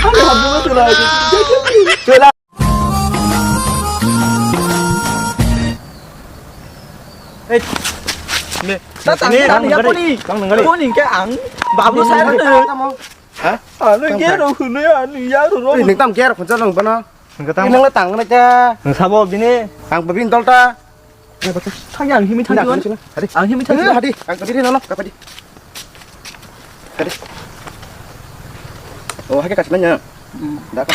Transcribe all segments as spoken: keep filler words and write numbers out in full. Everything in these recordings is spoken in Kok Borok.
Ani hamjak ma chwla. Chwla. Ei, me, ta tang ini tang ya nengari, koni. Tang nengari. Koni ke ang babu saya na. Ha? Anu gero hunu ya, anu ya ro. Ini tam gero khuncha lang bana. Nengka tam. Ini nang tang na cha. Nang sabo bini. Ang babin dol ta. Thang ya, ang himi thang. Hadi. Ang himi thang. Hadi, ang tadi nono kapadi. Hadi. Oh, hake kasih nanya. Dah.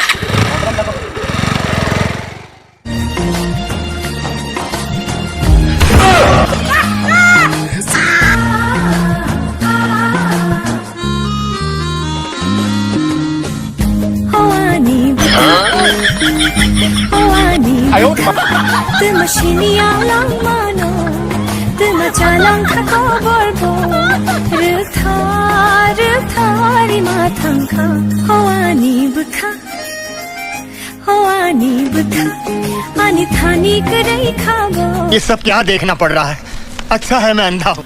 Hawani bwkha, hawani bwkha, twma sini alang mano, twma chalang kha kobor bo, rwktha, rwktha rima thang kha, hawani bwkha. Hawani bwkha, ani thani kwrwi kha bo. ये सब क्या देखना पड़ रहा है? अच्छा है मैं अंधा हूँ।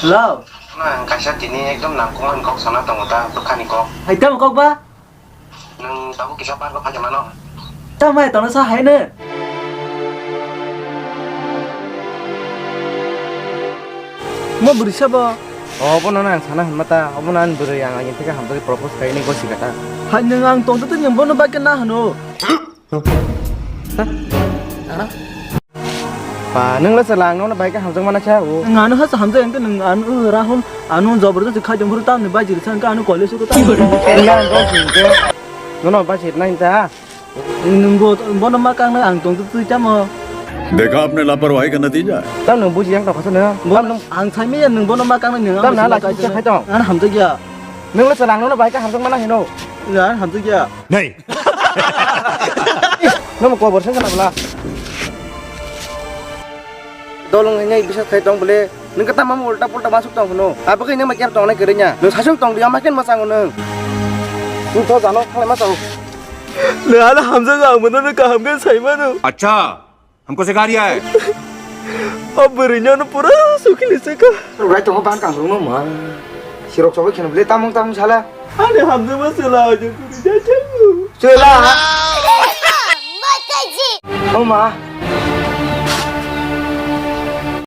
Hello. Ang kaisa tini ekdom nangkukmani kok sana tongo ta, bwkhani kok. Hai tamo kok ba? Nwng tabuk kisa park o phaikhe mano? Tamo hai tono sa hai ne? Mo bwrwi sabo. O, obono ang sana hwnma ta, obono ani bwrwi ang agini theke hamjagwi propose khaini gosika ta. Hai nwng ang tongtwtwi nwng bono bagwi na hwno. Ba, nwng le chwla ang nono bai khe hamjak mana khe o. Nwng ano ha hamjak hwnkhe nwng ano Rahul ano jabardasti khaijong phuru tamni bai jiri sa hwnkhe ano college o ta. Nwng ang kok hwnkhe nono bai jiri nai ta. Nwng bo, bono ma kangnai ang tong twi tamo. देखा आपने लापरवाही का नतीजा है। Tam nwng buji yang tong khasa nwng. Bo, tam nwng ang saimaya nwng bono ma kangnai nwng tam ano na sila la kaisa kisa khai tong. Ano hamjakya. Nwng le chwla ang nono bai khe hamjak mana hino. Ya, hamjakya. Nei. Nomo kobor se kana bla. Dolong hinai bisa khai tong bole. Nwng khe tamo ulta pulta masuk tong hwno? Abo khe nwng ma ker tongnai kwrwngya. Nwng sasuk tong di, ama ken mwchango nwng. Nwng to jano khalai ma chao. Nwng ano hamjago, ang bono kaham khe sai mano. अच्छा, हमको सिखा रिया है। O bwrwino ano pura sukili se kha. Rai tongo ban kang rungno ma. Sirok chobai kheno bole tamung tamung sala. Ani hamjagma chwla ajo kuri jajago. Chwla. O ma.